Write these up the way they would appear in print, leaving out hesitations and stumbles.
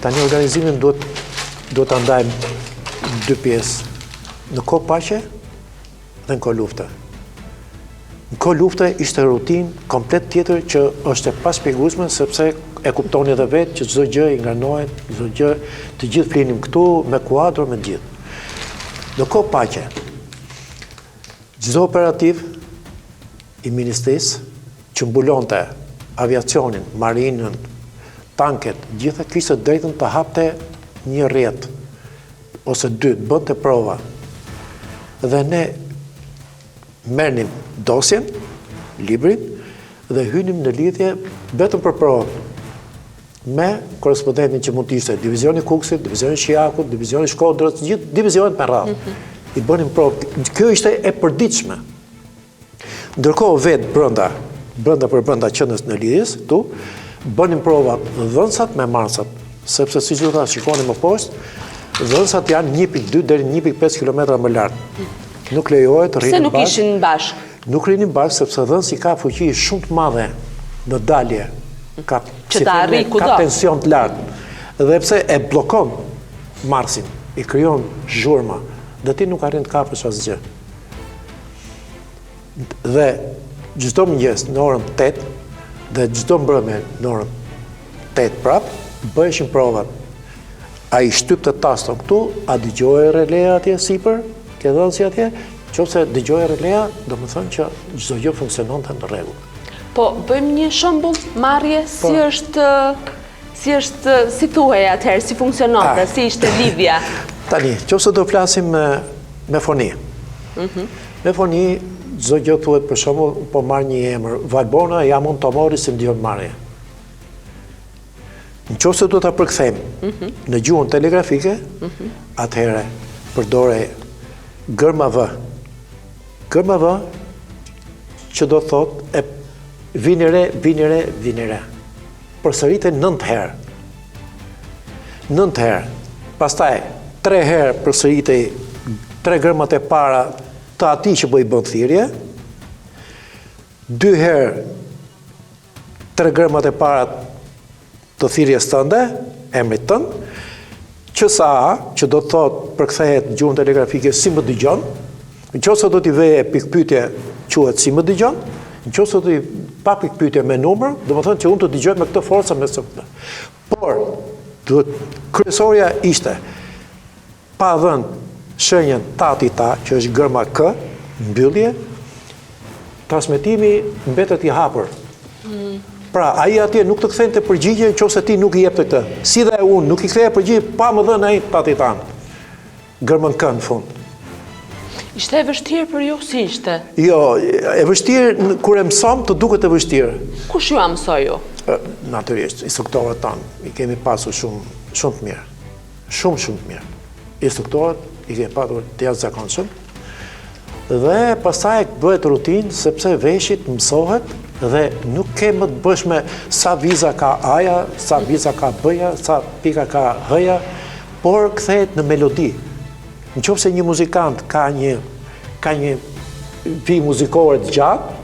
Tani organizimin duhet duhet ta ndajmë në dy pjesë. Në kohë paqe dhe në kohë lufte. Në kohë lufte ishte rutinë komplet tjetër që është e pashpjegueshme sepse e kuptoni edhe vetë që çdo gjë ingranohet, çdo gjë, të gjithë flinim këtu me kuadro me të gjithë. Në kohë paqe, çdo operativ i ministrisë që mbulonte aviacionin, marinën, tanket, gjitha kishte të drejtën të hapte një rrjet ose dy, të bënte prova. Dhe ne merrnim dosjen, librin dhe hynim në lidhje vetëm për provë me korrespondentin që mund të ishte divizioni i Kukësit, divizioni i Shijakut, divizioni i Shkodrës, gjithë divizionet me radhë. Mm -hmm. I bënim provë. Kjo ishte e përditshme. Ndërkohë vetë brenda, brenda për brenda qendrës së lidhjes, këtu, bënim provat dhënësat me marrësat, sepse siç do ta shikoni më poshtë, dhënësat janë 1.2 deri 1.5 km më lart. Nuk lejohet të rrinin bashkë. Pse nuk ishin bashkë? Nuk rrinin bashkë sepse dhënësi ka fuqi shumë të madhe në dalje. Ka që ta arrijë kudo. Ka tension të lartë. Dhe pse e bllokon marrësin, i krijon zhurma dhe ti nuk arrin të kapësh asgjë. Dhe çdo mëngjes në orën 8 dhe çdo mbrëmje në orën 8 prap, bëheshin provat. Ai shtypte taston këtu, a dëgjohej relea atje sipër, ke dhënësi atje, qoftë se dëgjohej relea, domethënë që çdo gjë funksiononte në rregull. Po, bëjmë një shembull marrje, si po. është si është si thuhej atëherë, si funksiononte, ah. si ishte lidhja. Tani, qoftë se do flasim me me foni. Mhm. Me foni çdo gjë thuhet për shembull, po marr një emër, Valbona, jam unë Tomori si më dëgjon marrje. Në qoftë se do ta përkthejmë mhm. në gjuhën telegrafike, mhm. atëherë përdorej gërma V. Gërma V që do të thotë e vini re, vini re, vini re. Përsëritej 9 herë. 9 herë. Pastaj 3 herë përsëritej tre gërmat e para të atij që po i bën thirrje. Dy herë tre gërmat e para të thirrjes tënde, emrit tënd, QSA, që do të thotë përkthehet në gjuhën telegrafike si më dëgjon, në qoftë se do t'i veje pikëpyetje quhet si më dëgjon, në qoftë se do t'i pa pikëpyetje me numër, domethënë që unë të dëgjoj me këtë forcë me këtë. Por, duhet kryesorja ishte Pa dhënë shenjën tati ta, që është gërma K, mbyllje, transmetimi mbetet i hapur. Mm. Pra, ai atje nuk të kthente përgjigje në qoftë se ti nuk i jepte këtë. Si dhe unë nuk i ktheja përgjigje pa më dhënë ai tati tanë. Gërmën K në fund. Ishte e vështirë për ju, si ishte? Jo, e vështirë, kur e mëson, të duket e vështirë. Kush jua mësoi ju? Natyrisht, instruktorët tanë, i kemi pasur shumë, shumë të mirë. Shumë shumë të mirë. Instruktorët i kemi patur të jashtëzakonshëm. Dhe pastaj bëhet rutinë sepse veshi të mësohet dhe nuk ke më të bësh me sa viza ka A-ja, sa viza ka B-ja, sa pika ka H-ja, por kthehet në melodi. Në qoftë se një muzikant ka një ka një vijë muzikore të gjatë,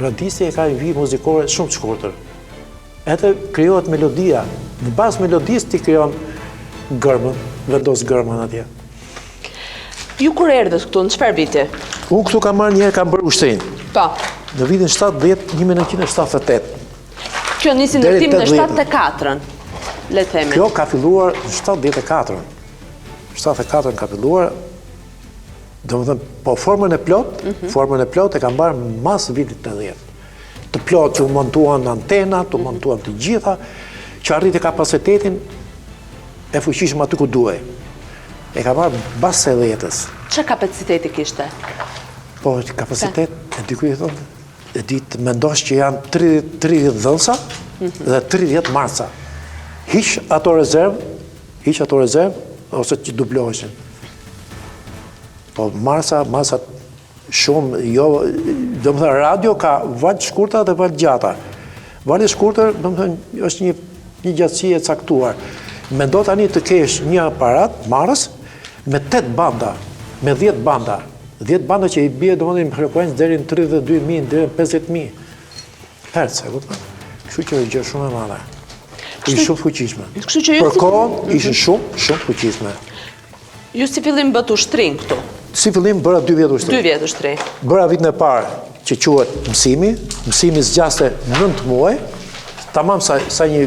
radisti e ka një vijë muzikore shumë të shkurtër. Edhe krijohet melodia. Në bazë melodisë ti krijon gërmën, vendos gërmën atje. Ju kur erdhët këtu, në çfarë viti? Unë këtu kam marrë njëherë kam bërë ushtrinë. Po. Në vitin 70, 1978. Kjo nisi ndërtimin në 74-ën, le të themi. Kjo ka filluar në 74-ën. 74-ën ka filluar, domethënë, po formën e plotë, mhm. formën e plotë e ka marrë mas vitit 80. Të plotë që u montuan antenat, u montuan të gjitha, që arriti kapacitetin e fuqishëm aty ku duhej. E ka marrë mbas tetëdhjetës. Ça kapaciteti kishte? Po, kapacitet, e di ku i thonë, e di të mendosh që janë 30, 30 dhënësa mhm. dhe 30 marrësa. Hiq ato rezervë, hiq ato rezervë, ose që dubloheshin. Po, marrësa, marrësa Shumë, jo, domethënë, radio ka valë të shkurta dhe valë të gjata. Valë e shkurtër, domethënë, është një, një gjatësi e caktuar. Mendo tani të kesh një aparat marrës me 8 banda, me 10 banda. 10 banda që i bie, domethënë, në frekuencë deri në 32.000, deri në 50.000 hertz, e kupton? Kështu që është gjë shumë e madhe. Ishin shumë të fuqishme. Kështu që ju Për kohën ishin shumë, shumë të fuqishme. Ju si fillim bëtë ushtrinë këtu? Si fillim bëra 2 vjet ushtri. 2 vjet ushtri. Bëra vitin e parë që quhet mësimi, mësimi zgjaste 9 muaj, tamam sa, sa një,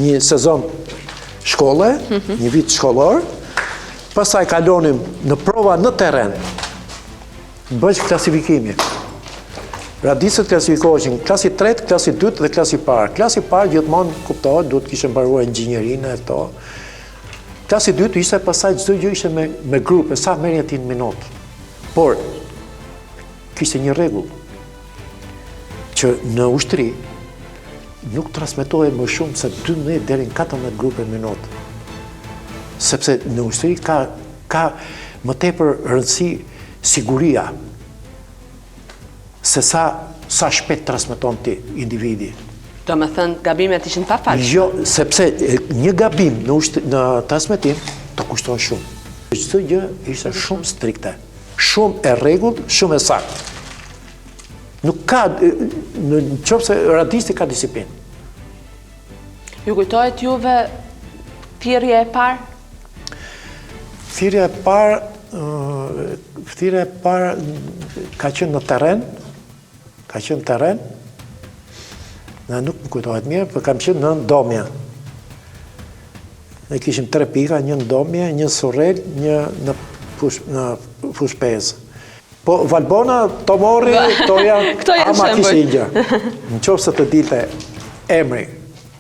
një sezon shkolle, mhm. një vit shkollor, pastaj kalonim në prova në terren, bëhej klasifikimi. Radistët klasifikoheshin klasi 3, klasi 2 dhe klasi parë. Klasi parë gjithmonë kuptohet, duhet të kishe mbaruar inxhinierinë e këto. Klasi i dytë ishte pastaj çdo gjë ishte me me grupe, sa merrje ti në minutë. Por kishte një rregull që në ushtri nuk transmetohej më shumë se 12 deri në 14 grupe në minutë. Sepse në ushtri ka ka më tepër rëndësi siguria se sa sa shpejt transmeton ti individi. Domethënë, gabimet ishin të pafalshme. Jo, sepse një gabim në, në transmetim të kushton shumë. Çdo gjë ishte shumë strikte, shumë e rregullt, shumë e saktë. Nuk ka, në qoftë se radisti ka disiplinë. Ju kujtohet juve thirrja e parë? Thirrja e parë, thirrja e parë ka qenë në terren, ka qenë në terren, në nuk më kujtohet mirë, por kam qenë në Domje. Ne kishim tre pika, një në Domje, një në Surrel, një në Fush, në Fushë-Pezë. Po, Valbona, Tomorri, këto janë, këto janë ama kishte një gjë. Në qoftë se të dilte emri,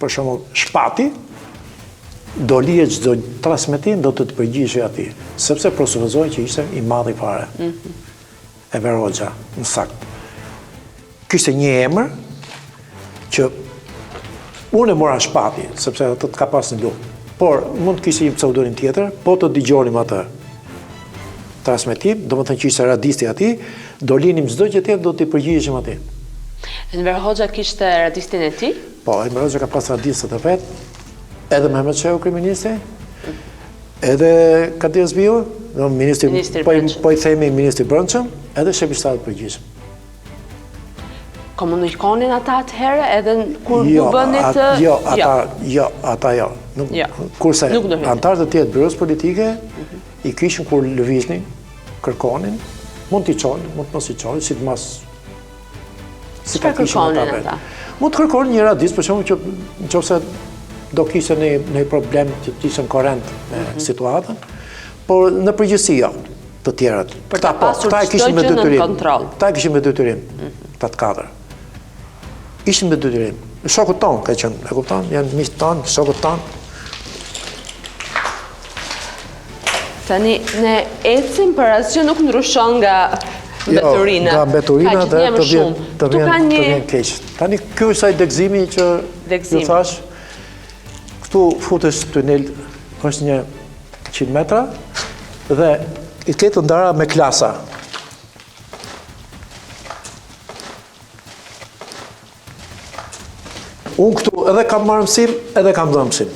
për shembull, Shpati, do lije çdo transmetim do të të përgjigjeshe atij, sepse presupozohej që ishte i madhi fare. Mm -hmm. Enver Hoxha, më saktë. Kishte një emër që unë e mora Shpati, sepse atë të ka pas në luftë. Por, mund të kishte një pseudonim tjetër, po të dëgjonim atë transmetim, domethënë që ishte radisti atij, do linim çdo gjë tjetër, do t'i përgjigjeshim atij. Enver Hoxha kishte radistin e tij? Po, Enver Hoxha ka pas radistët e vet, edhe Mehmet Shehu kryeministri, edhe Kadri Hazbiu, do ministri, po i po i themi ministri i Brendshëm, edhe shefi i shtabit të përgjithshëm. Komunikonin ata atëherë edhe kur jo, ju bënit të... Jo, ata, jo, jo, ata jo. Nuk, jo. Kurse nuk anëtarët e tjerë të byrosë politike mm -hmm. i kishin kur lëviznin, kërkonin, mund t'i çonin, mund të mos i çonin, sidomos Si ta kishin ata vetë. Mund të kërkonin një radist, për shembull që në qoftë se do kishte një, një problem që të ishin korrent me mm -hmm. situatën, por në përgjithësi jo, të tjerët. Për ta po, pasur çdo gjë nën kontroll. Këta e kishin me detyrim, mm -hmm. këta të katër. Ishin me detyrim. Shokët tonë ka qenë, e kupton? Janë miqtë tonë, shokët tonë. Tani ne ecim por asgjë nuk ndryshon nga jo, mbeturina. Jo, nga mbeturina dhe të vjen të vjen të vjen keq. Tani ky është ai degëzimi që ju thashë. Këtu futesh tunel është një 100 metra dhe i ke të ndara me klasa. Unë këtu edhe kam marrë mësim, edhe kam dhënë mësim.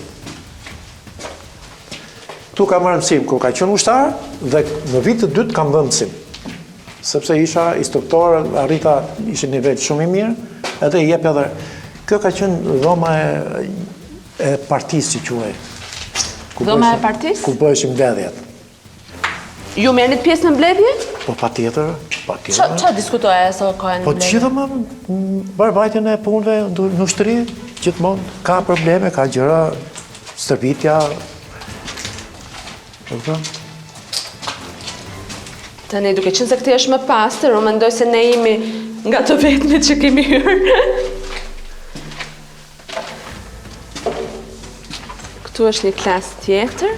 Këtu kam marrë mësim kur kam qenë ushtar dhe në vit të dytë kam dhënë mësim. Sepse isha instruktor, arrita, isha nivel shumë i mirë, edhe i jep edhe. Kjo ka qenë dhoma e, e partisë që quhej. Dhoma e partisë? Ku bëheshin mbledhjet. Ju merrnit pjesë në mbledhje? Po patjetër, patjetër. Ça diskutohej aso kohe në po, mbledhje? Po të gjitha më mbarëvajtjen e punëve në ushtri, gjithmonë ka probleme, ka gjëra, stërvitja. Po, Tani, duke qenë se këtej është më pastër, unë mendoj se ne jemi nga të vetmit që kemi hyrë. Këtu është një klasë tjetër.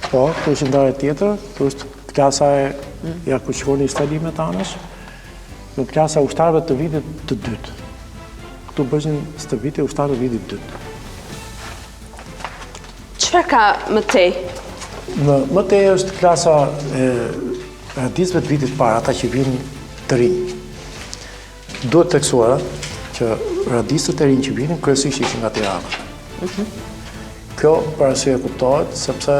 Po, këtu është ndarje tjetër, këtu është klasa e, mm. ja ku shikoni instalimet anash, në klasa e ushtarëve të vitit të dytë. Këtu bëjnë stërvitje ushtarët e vitit të dytë. Çfarë ka më tej? Në, më tej është klasa e radistëve të vitit parë, ata që vijnë të rinj. Duhet theksuar që radistët e rinj që vinin kryesisht ishin nga Tirana. Mhm. Kjo për arsye kuptohet sepse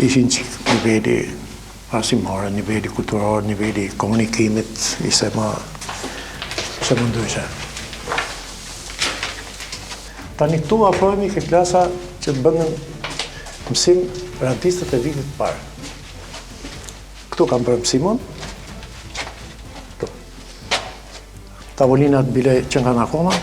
ishin çik niveli arsimor, niveli kulturor, niveli i komunikimit ishte më ishte më ndryshe. Tani këtu afrohemi ke klasa që bënin mësim radistët e vitit të parë. Këtu kam bërë mësim unë. Këtu. Tavolinat bile qenkan akoma.